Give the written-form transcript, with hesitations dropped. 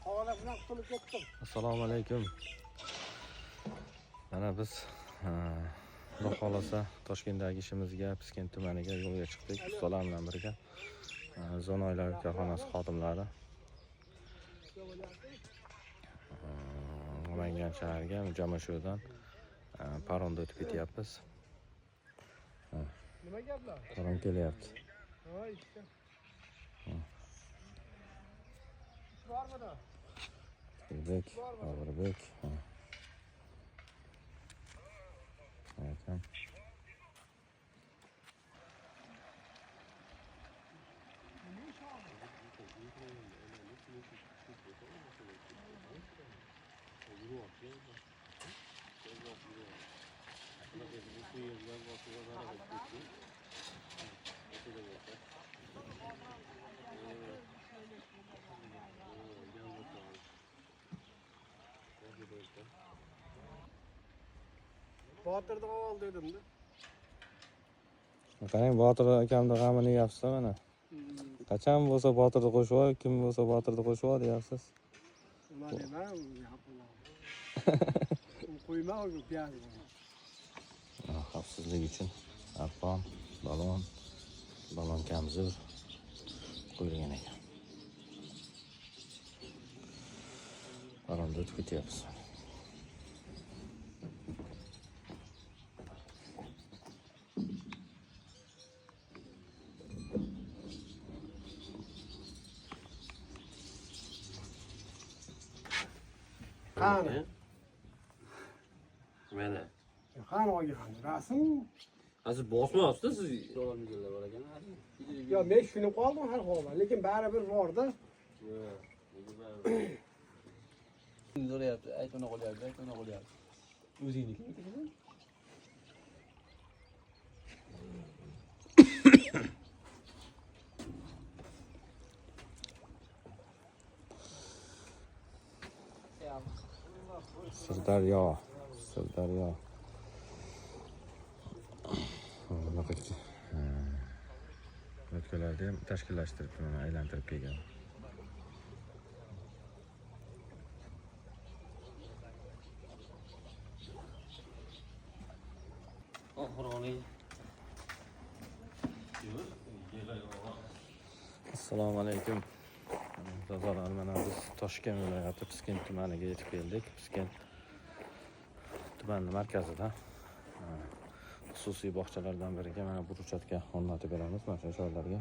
Havola bilan qutulib ketdim. Assalomu alaykum. Mana biz Xudo xohlasa Toshkentdagi ishimizga Piskent tumaniga yo'lga chiqdik. Ustalar bilan birga Zona oilaviy korxonasi xodimlari Namangan shahriga Jomashudan paromda o'tib ketyapmiz. Nima gaplar? Parom kelyapti. Ha, ishga. Ish bormidi? Bek, Boburbek. Akam. Botirni ol dedim-da. Qarang, Botir akamni g'amini yeyapsiz mana. Qachon bo'lsa Botirni qo'shib ol, kim bo'lsa Botirni qo'shib ol deyapsiz. Nima deyman, qo'yma u piyoz. Xavfsizlik uchun arqon, balon, balon kamzur qo'yilgan ekan. Paromda o'tib ketyapmiz. Qani? Mana. Qani olgan rasm? Hozir bosmayapsiz siz. Bor ekan. Yo, men tushunib qoldim har holda, lekin baribir borda. So'rayapti, ayt uni qo'lyapti, ayt uni qo'lyapti. O'zingniki? Sirdaryo, Sirdaryo. Bunaqa o'tkalarni ham tashkillashtirib, mana aylantirib kelgan. Oxironi. Assalomu alaykum. Tozalar, mana biz Toshkent viloyati Piskent tumaniga yetib keldik. Piskent tumani markazida xususiy bog'chalardan biriga mana buruchatga o'rnatib beramiz mana shu joylarga.